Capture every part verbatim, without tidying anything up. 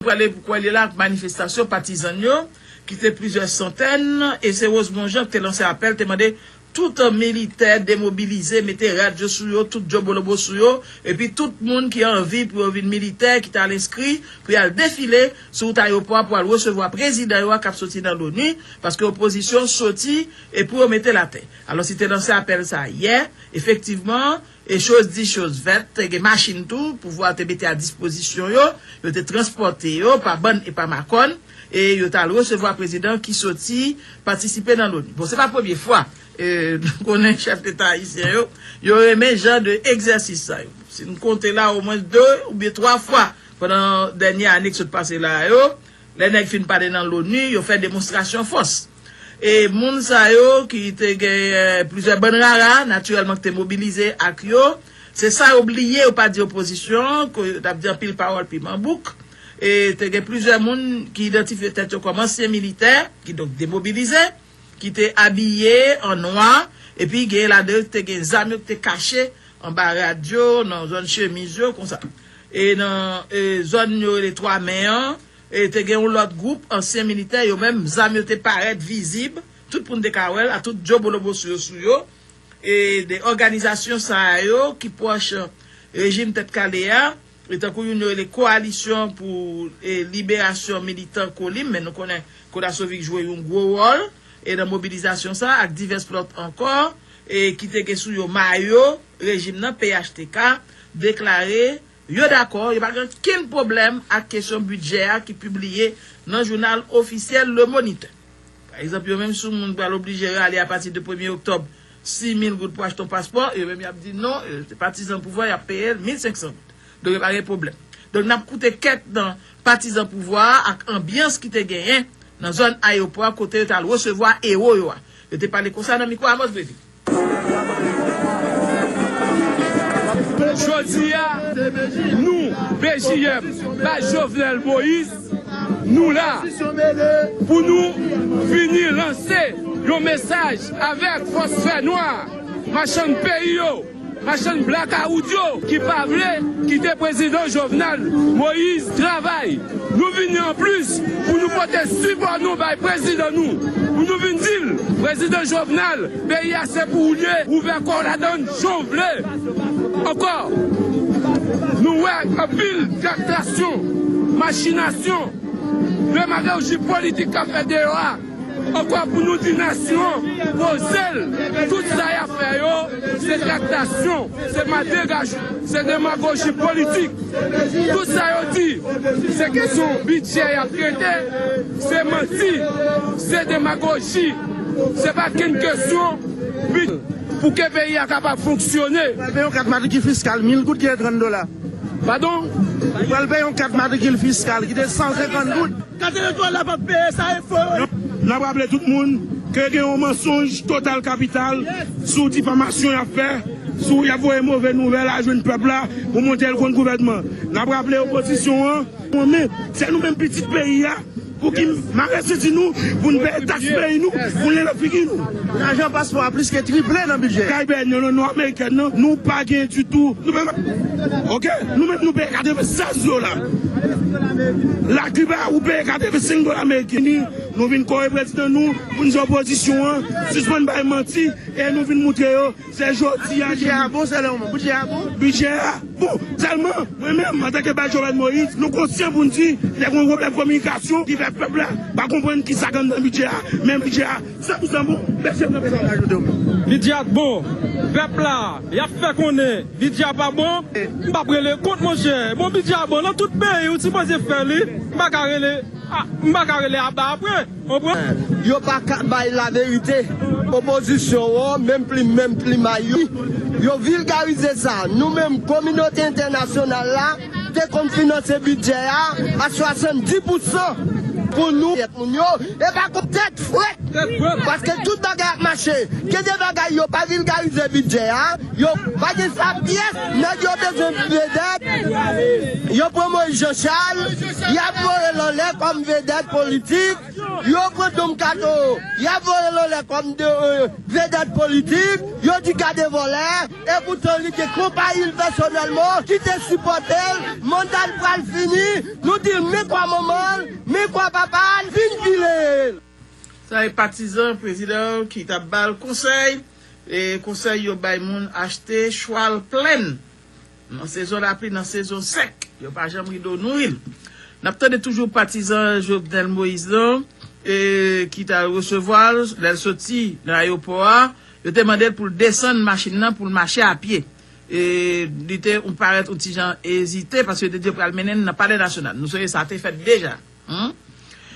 Prale pou kwè li la ak manifestasyon patizan yo, ki te plizyè santèn, e se Rosemond Jean ki te lanse apèl, te mande tout militè demobilize, mete rad yo sou yo, tout djobolobo sou yo, epi tout moun ki anvi pou yo vin militè, ki t al enskri, pou y al defile sou wout ayewopò a pou al resevwa prezidan yo a k ap soti nan loni, paske opozisyon soti e pou yo mete l atè. Alò, li te lanse apèl sa a yè, efektivman, e choz di, choz fèt, te gen machin tou, pouvwa te mete a dispozisyon yo, yo te transpòte yo pa bann e pa makòn, e yo t al resevwa prezidan ki soti patisipe nan loni. Bon, se pa premye fwa, e, nou konnen chèf deta ayisyen yo, yo renmen jan de egzèsis sa yo. Si n konte la, omwen de oubyen twa fwa pandan dènye ane k sot pase la yo, lè nèg fin pale nan loni, yo fè demonstrasyon fòs. E moun sa yo ki te gen, eh, plizyè bann rara, natirèlman, ki te mobilize ak yo, se sa yo bliye, yo pa di opozisyon, ke yo t ap di anpil pawòl piman bouk. E te gen plizyè moun ki idantifye tèt yo kòm ansyen militè, ki donk demobilize, ki te abiye an nwa, epi gen ladan yo ki te gen zam yo ki te kache anba rad yo, nan zòn chemiz yo, konsa. E nan, e, zòn yo rele Twa Men an, e te gen yon lòt gwoup ansyen militè, yo menm, zam yo te parèt vizib, tout moun te ka wè l, a tout djobolobo sou yo, sou yo. E de òganizasyon sa a yo ki pwòch rejim Tèt Kale a, e tankou youn yo rele Kowalisyon pou, e, Liberasyon Militan Kolim, men nou konnen Kodasovic jwe yon gwo wòl, e nan mobilizasyon sa a, ak divès lòt ankò, e ki te gen sou yo mayo rejim nan, P H T K, deklare yo dakò, yo pa gen okenn pwoblèm ak kesyon bidjè a ki pibliye nan jounal ofisyèl Le Moniteur. Pa egzanp, yo menm, si yon moun pral oblije rale apati de premye oktòb sis mil goud pou achte yon paspò, yo menm y ap di non, e, se patizan pouvwa, y ap peye l mil senk san goud. Donk, yo pa gen pwoblèm. Donk, n ap koute kèk nan patizan pouvwa a ak anbyans ki te genyen nan zòn ayewopò a kote yo t al resevwa ewo yo a. Yo te pale konsa nan mikwo Amos Bevil. Jodi a, nou, B J M, Baz Jovenel Moïse, nou la pou nou vini lanse yon mesaj avèk fòs fè nwa, machann peyi yo, machann blakawout yo ki pa vle kite prezidan Jovenel Moïse travay. Nou vini anplis pou nou pote sipò nou bay prezidan nou, pou nou vin di l, prezidan Jovenel, peyi a se pou ou l ye, ouvè kò w ladan l jan w vle. Ankò, nou wè anpil traktasyon, machinasyon, demagoji politik k ap fèt deyò a. Ankò pou nou di nasyon an, poze l, tout sa y ap fè yo, se traktasyon, se madrigaj, se demagoji politik. Tout sa yo di, se kesyon bidjè y ap trete, se manti, se demagoji, se pa kenn kesyon bid-, pou ke peyi a kapab fonksyone. Pral peye yon kat matrikil fiskal mil goud ki te trant dola. Padon? Ou pral peye yon kat matrikil fiskal ki te san senkant goud. Kat elektoral la p ap peye, sa e fo yo ye. N ap raple tout moun ke gen yon mansonj total kapital sou difamasyon y ap fè, sou y ap voye move nouvèl a jwenn pèp la pou montre l kont gouvènman. N ap raple opozisyon an, men se nou menm pitit peyi a pou ki mare senti nou, pou n peye taks peyi nou, pou n leve figi nou. Lajan paspò a plis ke triple nan bidjè. Kay bèl nan non amerikèn nan, nou pa gen ditou. Nou menm, oke, nou menm nou peye katrevennsèz dola. La Kiba, ou peye katrevensenk dola ameriken. Nou vin kore prezidan nou, pou n di opozisyon an, sispann bay manti, e nou vin moutre yo, se jodi a. Bidjè a bon, sèlman. Bidjè a bon? Bidjè a bon. Sèlman, mwen menm, antanke Baz Jovenel Moïse, nou konsyan pou n di, nèg gen yon pwoblèm kominikasyon ki fè pèp la pa konprann ki sa k anndan bidjè a, men bidjè a, san pou san bon, mesye, nou bezwen ajoute yon mo. Bidjè a bon. Pèp la, y ap fè konnen bidjè a pa bon. M p ap rele kont, monchè. Bon, bidjè a bon. Nan tout peyi, ou sipoze fè li. M pa ka rele, a, m pa ka rele aba apre. Konprann? Yo pa ka bay laverite. Opozisyon an, menm plim, menm plimay yo. Yo vilgarize sa. Nou menm, kominote entènasyonal la, te konn finanse bidjè a a swasanndis pousan pou nou, tèt moun yo, e pa kont tèt frèt. Paske tout bagay ap mache. Gen de bagay yo pa vilgarize bidjè a, yo pa gen sa pyès, nèg yo bezwen vedèt. Yo pran Moïse Jean Charles, y ap voye l anlè kòm vedèt politik. Yo pran Dom Kato, y ap voye l anlè kòm de, euh, vedèt politik, yo di gade vòlè, e poutan li gen konpayi l pèsonèlman ki te sipòte l, manda l pral fini, nou di l men kwa manman l, men kwa papa l, vin pile l. Sa e patizan prezidan ki t ap ba l konsèy, e konsèy yo bay moun achte chwal plèn. Nan sezon lapli, nan sezon sèk, yo pa janm rido nouri l. N ap tande toujou patizan Jovenel Moïse lan, e, ki t al resevwa l, lè l soti nan ayewopò a, yo te mande l pou l desann machin nan, pou l mache a pye. E, li te yon parèt yon ti jan ezite, paske yo te di yo pral mennen l nan Palè Nasyonal. Nou sonje sa te fèt deja. Hmm?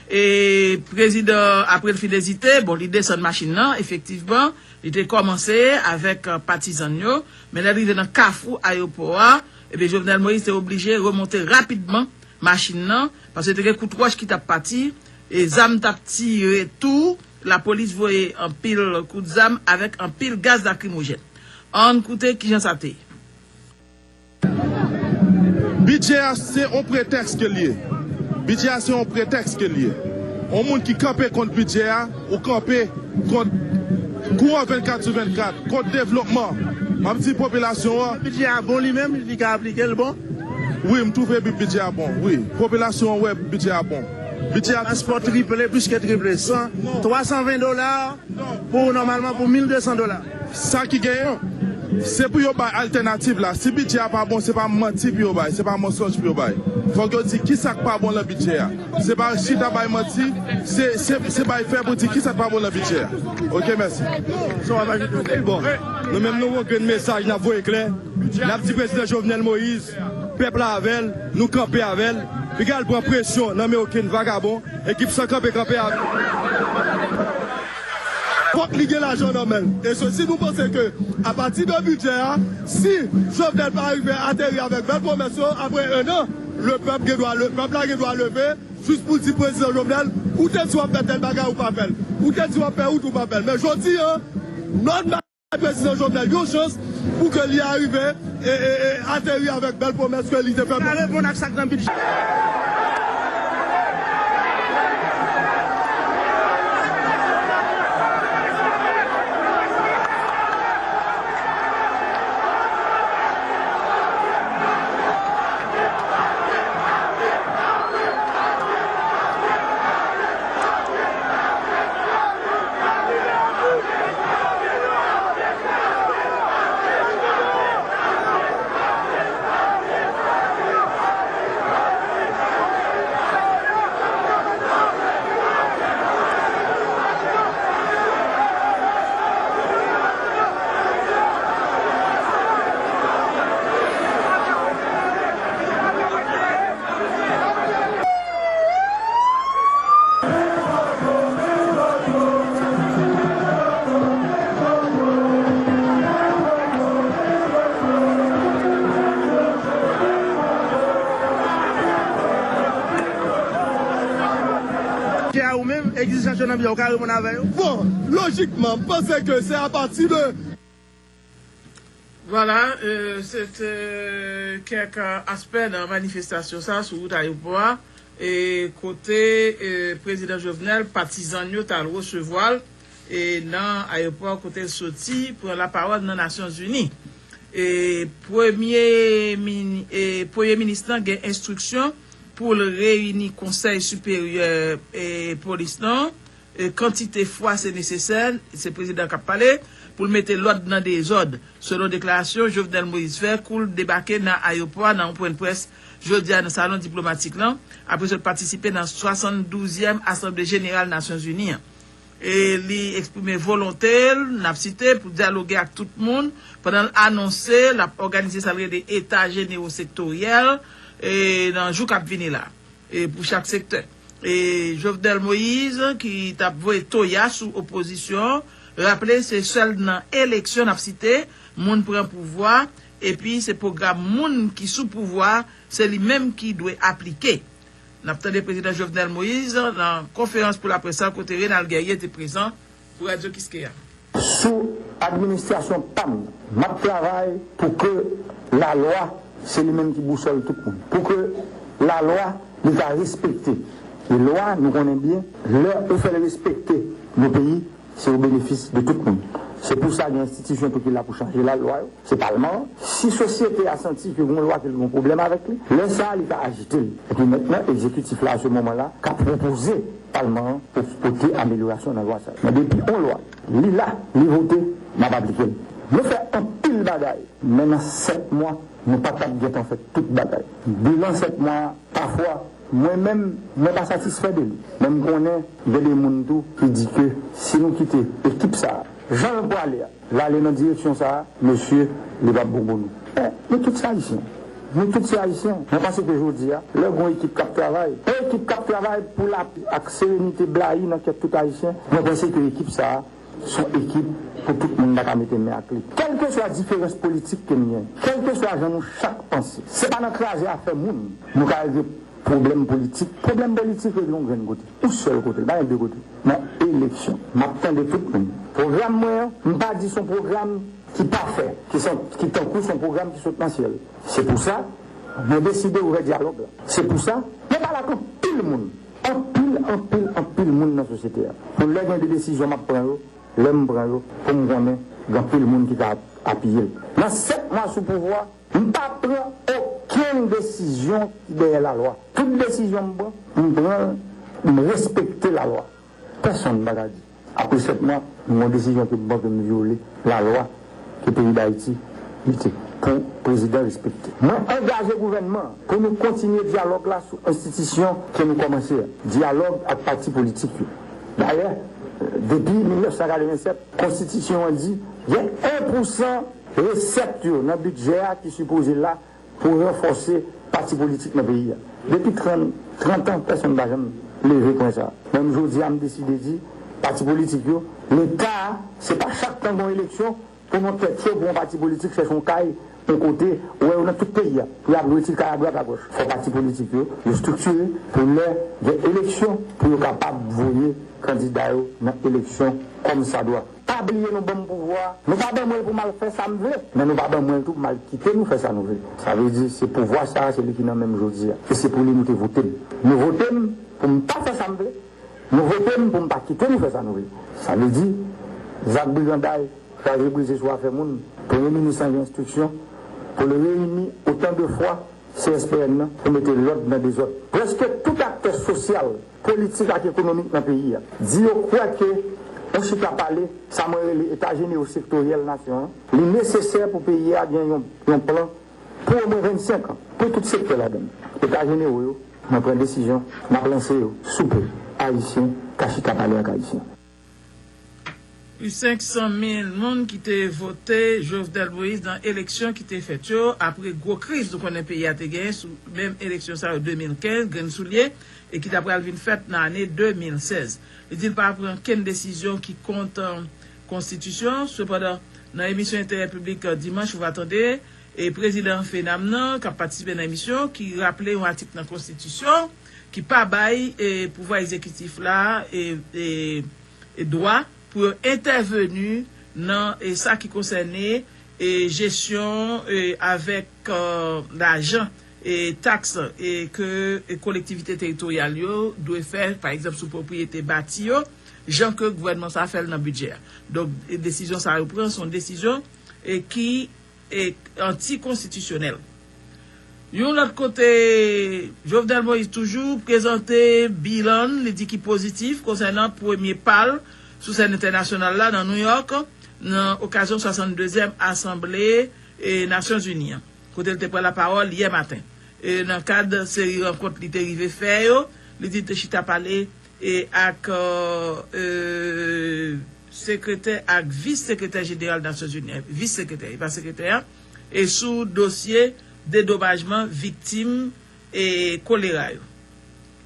E prezidan, apre l fin ezite, bon, li desann machin nan, efektivman, li te kòmanse avèk, euh, patizan l yo, men lè l rive nan kafou ayewopò a, ebyen, Jovenel Moïse te oblije remonte rapidman machin nan, paske te gen kout wòch ki t ap pati, e zam t ap tire tou, lapolis voye anpil kout zam avèk anpil gaz lakrimojèn. Ann koute kijan sa te ye. Bidjè a se yon pretèks ke l ye. Bidjè a se yon pretèks ke l ye. Yon moun ki kanpe kont bidjè a, ou kanpe kont kouran vennkat sou vennkat, kont devlopman. M ap di popilasyon an. Bidjè a bon li menm, li ka aplike l bon? Wi, m twouve bi-, bidjè a bon, wi. Popilasyon an wè bidjè a bon. Bidjè a. Transpò triple, plis ke triple, san, twa san ven dola. Pou, nòmalman, pou mil de san dola. Sa ki genyen, se pou yo bay altènativ la. Si bidjè a pa bon, se pa manti pou yo bay, se pa mansonj pou yo bay. Fòk yo di kisa k pa bon nan bidjè a. Se pa chita bay manti, se, se, se bay fè pou di kisa k pa bon nan bidjè a. Oke, mèsi. Bon, nou menm nou gon grenn mesaj n ap voye klè. N ap di prezidan Jovenel Moïse, pèp la avè l, nou kanpe avè l. Piga l pran presyon nan men okenn vagabon. Ekip san kanpe kanpe avè l. Fòk li gen lajan nan men l. E se si nou panse ke, apati de bidjè a, si Jovenel pa rive ateri avèk bèl pwomès yo, apre en an, lepèp gen dwa, lepèp la gen dwa leve, jis pou di prezidan Jovenel, ou te di w ap fè tèl bagay, ou pa fè l. Ou te di w ap fè wout, ou pa fè l. Men jodi a, nòt prezidan Jovenel yon chans pou ke li arive e, e, e ateri avèk bèl pwomès ke li te fè. Sa reponn ak sa k nan bidjè. Kè a ou menm, egzijans yo nan bidjè, ou ka reponn avè yo? Bon, lojikman, m panse ke se apati de Vwala, e, se te kèk, e, aspè nan manifestasyon sa a sou wout ayewopò a, e, kote, e, prezidan Jovenel, patizan l yo t al resevwa l, e, nan ayewopò kote l soti, pran lapawòl nan Nasyonzini. E, premye mini-, e, premye minis lan gen enstriksyon pou l reyini Konsèy Siperyè, e, Polis lan, e, kantite fwa se nesesè, se prezidan k ap pale, pou l mete lòd nan dezòd, selon deklarasyon Jovenel Moïse fè kou l debake nan ayewopò a nan yon pwennprès jodi a nan salon diplomatik lan, apre sot patisipe nan swasanndouzèm Asanble Jeneral Nasyonzini an. E li eksprime volonte l, n ap site, pou dyaloge ak tout moun, pandan l anonse l ap òganize sa l rele Eta Jenero Sektoryèl, e nan jou k ap vini la. E pou chak sektè. E Jovenel Moïse, ki t ap voye toya sou opozisyon an, raple se sèl nan eleksyon, n ap site, moun pran pouvwa, epi se pwogram moun ki sou pouvwa, se li menm ki dwe aplike. N ap tande prezidan Jovenel Moïse nan konferans pou laprès sa kote Renald Guerrier te prezan pou Radyo Kiskeya. Sou administrasyon pa m, m ap travay pou ke lalwa se li menm ki bousòl tout moun. Pou ke lalwa, li ka respekte. E lwa, nou konnen byen, lè ou fè l respekte nan peyi, se o benefis de tout moun. Se pou sa gen enstitisyon tou ki la pou chanje lalwa yo, se palman an. Si sosyete a santi ke gen yon lwa ke l gen yon pwoblèm avèk li, lè sa a, li ka ajite l. Epi mentnan, egzekitif la, a se moman la, ka pwopoze palman an pou pote amelyorasyon nan lwa sa yo. Men depi yon lwa, li la, li vote, n ap aplike l. Nou fè anpil bagay, men nan sèt mwa, nou pa t ap gentan fè tout bagay. Bilan sèt mwa a, pafwa, mwen menm, mwen pa satisfè de li. Men m konnen gen de moun tou ki di ke si nou kite ekip sa a, jan l prale a, l ale nan direksyon sa a, mesye, li p ap bon pou nou. Men, nou tout se Ayisyen. Nou tout se Ayisyen. Mwen panse ke jodi a, lè gen yon ekip k ap travay, yon ekip k ap travay pou lapè ak serenite blayi nan kèk tout Ayisyen, mwen panse ke ekip sa a, se yon ekip pou tout moun ta ka mete men ak li. Kèlkeswa diferans politik ke n gen, kèlkeswa jan nou chak panse, se pa nan kraze afè moun nou ka regle pwoblèm politik. Pwoblèm politik regle yon grenn kote, yon sèl kote, l pa gen de kote, nan eleksyon. M ap tande tout moun. Pwogram mwen an, m pa di se yon pwogram ki pafè, ki san- ki tankou se yon pwogram ki sot nan syèl. Se pou sa, mwen deside ouvè dyalòg la. Se pou sa, mwen pale ak anpil moun, anpil, anpil, anpil moun nan sosyete a. Pou lè gen de desizyon m ap pran yo, lè m pran yo, pou m konnen gen anpil moun ki ka ap- apiye l. Nan sèt mwa sou pouvwa, m pa pran okenn desizyon ki dèyè lalwa. Tout desizyon m pran, m pran l, m respekte lalwa. Pèsonn pa ka di, apre sèt mwa, m gen yon desizyon ke m pran ke m vyole lalwa ke peyi Dayiti mete pou prezidan respekte. Mwen angaje gouvènman an pou nou kontinye dyalòg la sou enstitisyon ke nou kòmanse a, dyalòg ak pati politik yo. Dayè, depi mil nèf san katrevennsèt, konstitisyon an di gen en pousan resèt yo nan bidjè a ki sipoze la pou ranfòse pati politik nan peyi a. Depi trant, trant an, pèsonn pa janm leve pwen sa a. Menm jodi a, m deside di, pati politik yo, Leta a, se pa chak tan gen yon eleksyon, pou nou tèt cho pou yon pati politik chèche yon kay, yon kote, ou wè yo nan tout peyi a, pou y ap lweti kay adwat agòch. Fò pati politik yo, yo estriktire pou lè gen eleksyon, pou yo kapab voye kandida yo nan eleksyon kòmsadwa. Pa bliye nou ban m pouvwa a. Nou pa ban mwen l pou m al fè sa m vle, men nou pa ban mwen l tou pou m al kite nou fè sa nou vle. Sa vle di, se pouvwa sa a, se li ki nan men m jodi a. E se pou li nou te vote m. Nou vote m pou m pa fè sa m vle. Nou vote m pou m pa kite nou fè sa nou vle. Sa vle di, zak briganday, kraze brize sou afè moun, premye minis lan gen enstriksyon pou l reyini otan de fwa C S P N nan pou mete lòd nan dezòd. Prèske tout aktè sosyal, politik ak ekonomik nan peyi a di yo kwè ke yon chita pale, sa mwen rele eta jenewo sektoryèl nasyon an, li nesesè pou peyi a gen yon, yon plan pou omwen vennsenk an, pou tout sektè ladan l. Eta jenewo yo, mwen pran desizyon, m ap lanse yo sou pe. Ayisyen ka chita pale ak Ayisyen. Plis senk san mil moun ki te vote Jovenel Moïse nan eleksyon ki te fèt yo apre gwo kriz nou konnen peyi a te genyen sou menm eleksyon sa yo de mil kenz, grenn soulye, e ki ta pral vin fèt nan ane de mil sèz. Li di l pa pran kenn desizyon ki kont, eh, konstitisyon. Sepandan, nan emisyon Enterè Piblik, eh, dimanch, ou va tande, e prezidan FENAM nan, k ap patisipe nan emisyon, ki raple yon atik nan konstitisyon ki pa bay, eh, pouvwa egzekitif la, eh, eh, eh, dwa pou yo entèveni nan, eh, sa ki konsène, eh, jesyon, eh, avèk, eh, lajan, eh, taks, eh, ke, eh, kolektivite teritoryal yo dwe fè, pa egzanp, sou pwopriyete bati yo, jan ke gouvènman sa a fè l nan bidjè a. Donk, eh, desizyon sa a yo pran, se yon desizyon, eh, ki e antikonstitisyonèl. Yon lòt kote, Jovenel Moïse toujou prezante bilan l, li di ki pozitif konsènan premye pa l sou sèn entènasyonal la nan New York, nan okazyon swasanndezyèm Asanble, e, Nasyonzini an, kote l te pran lapawòl yè maten. E nan kad seri rankont li te rive fè yo, li di l te chita pale e ak, euh, euh, sekretè ak vis sekretè jeneral Nasyonzini, vis sekretè, e pa sekretè a, e sou dosye dedomajman viktim e kolera yo.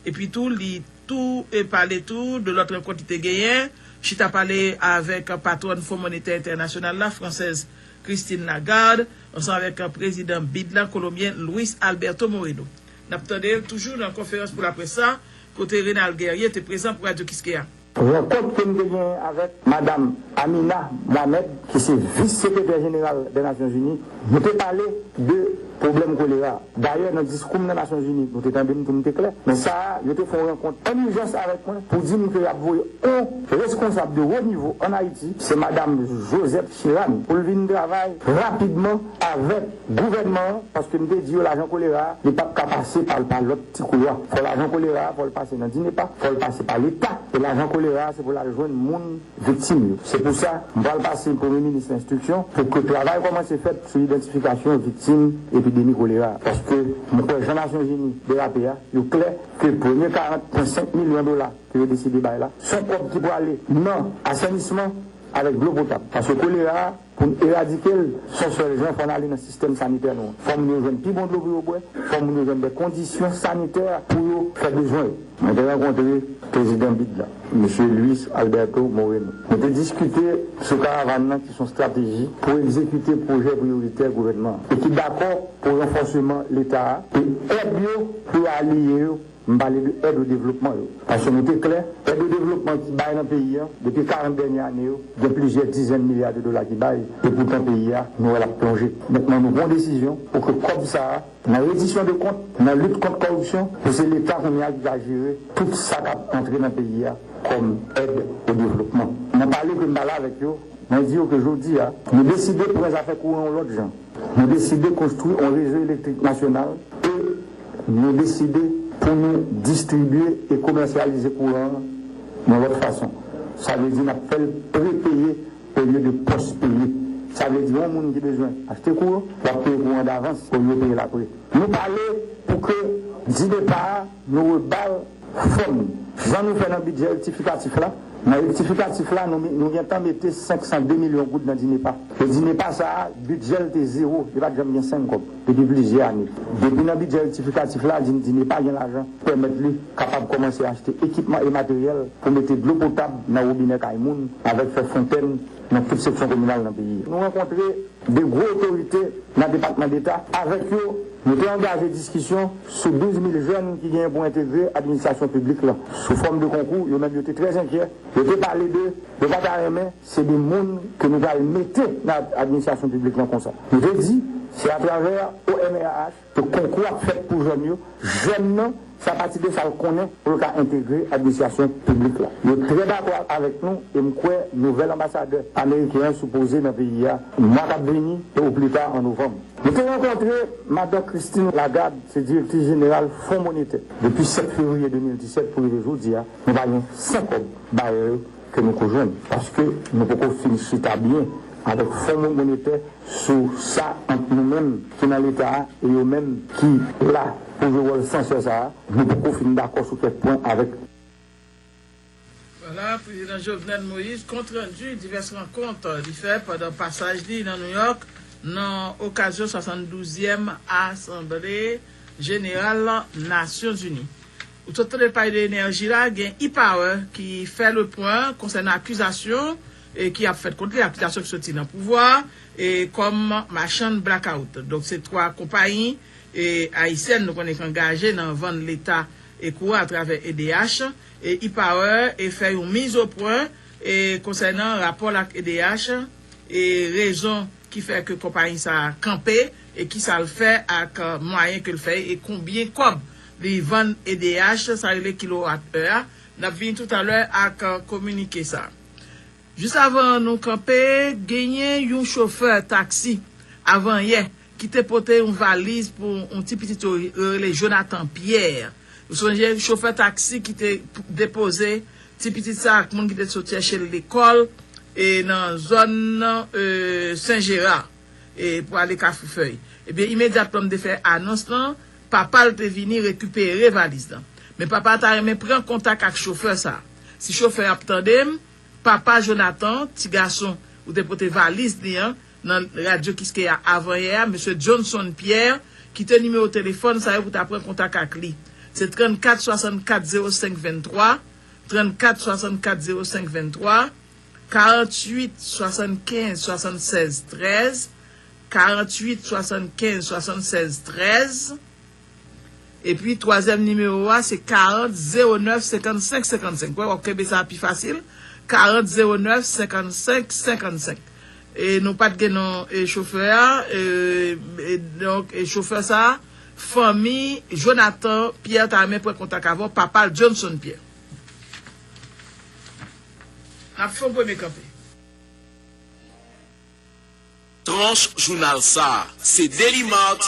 Epi tou, li tou e pale tou de lòt rankont li te genyen, chita pale avèk patwòn Fon Monetè Entènasyonal la, fransèz Christine Lagarde, ansanm avèk prezidan bid la, kolonbyen Luis Alberto Moreno. N ap tande l toujou nan konferans pou laprès sa, kote Renald Guerrier te prezan pou Radio Kiskeya. Rankont ke m te genyen avèk madam Amina Mohamed, ki se vis sekretè jeneral dè Nasyonzini, nou te pale de pwoblèm kolera. Dayè, nan diskou m nan Nasyonzini, nou te tande m tou, m te klè. Men sa a, yo te fè yon rankont an ijans avèk mwen pou di m ke y ap voye yon reskonsab de wo nivo ann Ayiti, se madanm Josette Chiran, pou l vin travay rapidman avèk gouvènman an, paske m te di yo lajan kolera a, li p ap ka pase pa, pa lòt ti koulwa. Fò lajan kolera a, fò l pase nan DINEPA, fò l pase pa Leta. E lajan kolera a, se pou l al jwenn moun viktim yo. Se pou sa, m pral pase Premye Minis enstriksyon pou ke travay kòmanse fèt sou idantifikasyon viktim epidemi kolera a. Paske m kwè jan Nasyonzini derape a, yo klè ke premye karant pwen senk milyon dola ke yo deside bay la, se yon kòb ki prale nan asenisman avèk dlo potab. Paske kolera a, pou n eradike l, se yon sèl jan, fò n ale nan sistèm sanitè nou an. Fò moun yo jwenn pi bon dlo pou yo bwè, fò moun yo jwenn de kondisyon sanitè pou yo fè bezwen yo. Mwen te rankontre prezidan bid la, mesye Luis Alberto Moreno. Nou te diskite sou karavàn nan ki se yon estrateji pou egzekite pwojè priyoritè gouvènman an e ki dakò pou ranfòseman Leta a e èd yo pou aliye yo. M pale de èd o devlopman yo. Paske nou te klè, èd o devlopman ki bay nan peyi an, depi karant dènye ane yo, gen plizyè dizèn milya de dola ki bay, e poutan peyi a, nou wè l ap plonje. Mentnan, nou pran yon desizyon pou ke kòb sa a, nan redisyon de kont, nan lit kont kòripsyon, pou se Leta kounye a ki ka jere tout sa k ap antre nan peyi a kòm èd o devlopman. Nan pale ke m pale avèk yo, mwen di yo ke jodi a, nou deside pran zafè kouran yon lòt jan. Nou deside konstwi yon rezo elektrik nasyonal e nou deside pou nou distribye e komèsyalize kouran an yon lòt fason. Sa vle di n ap fè l prepeye olye de pòspeye. Sa vle di yon moun ki bezwen achte kouran, w ap peye kouran davans olye w peye l apre. Nou pale pou ke DINEPA a, nou reba l fòm li. Jan nou fè nan bidjè rektifikatif la, nan rektifikatif la, nou, nou gentan mete senk san de milyon goud nan DINEPA. E DINEPA sa a, bidjè l te zewo, li pa t janm gen senk kòb depi plizyè ane. Depi nan bidjè rektifikatif la, DINEPA gen lajan pou pèmèt li kapab kòmanse achte ekipman e materyèl pou mete dlo potab nan wobinè kay moun, avèk fè fontèn nan tout seksyon kominal nan peyi a. Nou rankontre de gwo otorite nan Depatman Deta. Avèk yo, nou te angaje diskisyon sou douz mil jèn ki genyen pou entegre administrasyon piblik la. Sou fòm de konkou, yo menm yo te trè enkyè. Yo te pale de, yo pa ta renmen, se de moun ke nou pral mete nan administrasyon piblik la konsa. Nou te di, se atravè O M A H, ke konkou ap fèt pou jèn yo, jèn nan, se apati de sa l konnen pou l ka entegre administrasyon piblik la. Yo trè dakò avèk nou e m kwè nouvèl anbasadè ameriken an sipoze nan peyi a mwa k ap vini e oplita an novanm. Nou te rankontre madan Christine Lagarde, se direktris jeneral Fon Monetè, depi sèt fevriye de mil disèt pou rive jodi a, nou pa gen senk kòb bayè yo ke nou ko jwenn, paske nou poko fin chita byen avèk Fon Monetè sou sa ant nou menm ki nan Leta a e yo menm ki la pou jwe wòl sansè sa a, nou poko fin dakò sou kèk pwen avèk. Vwala, Prezidan Jovenel Moïse, kontrandi divès rankont li fè pandan pasaj li nan Nouyòk nan okazyon swasanndouzèm Asanble Jeneral Nasyonzini. Ou sot tande l pale de enèji la, gen E-Power ki fè le pwen konsènan akizasyon e ki ap fèt kont li, akizasyon ki soti nan pouvwa e kòm machann blackout. Donk se twa konpayi e ayisyèn nou konnen ki angaje nan vann leta e kouran atravè E D H e E-Power e fè yon miz o pwen e konsènan rapò l ak E D H e rezon ki fè ke konpayi sa a kanpe e kisa l fè ak mwayen ke l fè e konbyen kòb li vann E D H, sa rele kilowat è a. N ap vini toutalè ak kominike sa. Jis avan nou kanpe, genyen yon chofè taksi avanyè ki te pote yon valiz pou yon ti pitit yo rele Jonathan Pierre. Ou sonje chofè taksi ki te depoze ti pitit sa ak moun ki te sot chèche l lekòl e nan zòn e, Sen Jera e, pou ale Kafou Fèy. Ebyen, imedyatman m te fè anons lan, papa l te vini rekipere valiz lan. Men papa a ta renmen pran kontak ak chofè sa. Si chofè a ap tande m, papa Jonathan, ti gason ou te pote valiz li an, nan Radyo Kiskeya avanyè a, mesye Johnson Pierre, kite nimewo telefòn sa yo pou ta pran kontak ak li. Se trannkat swasannkat zewo senk venntwa, trannkat swasannkat zewo senk venntwa, karanntuit swasannkenz swasannsèz trèz, karanntuit swasannkenz swasannsèz trèz, epi twazyèm nimewo a se karant zewo nèf senkannsenk senkannsenk. Wè, w ap kenbe sa a pi fasil, karant zewo nèf senkannsenk senkannsenk. E nou pa t gen non e chofè a. E, e donk, e chofè sa a, fanmi Jonathan Pierre ta renmen pran kontak avè w, papa l Johnson Pierre. N ap fè yon premye kanpe. Tranch jounal sa a, se Daily Mart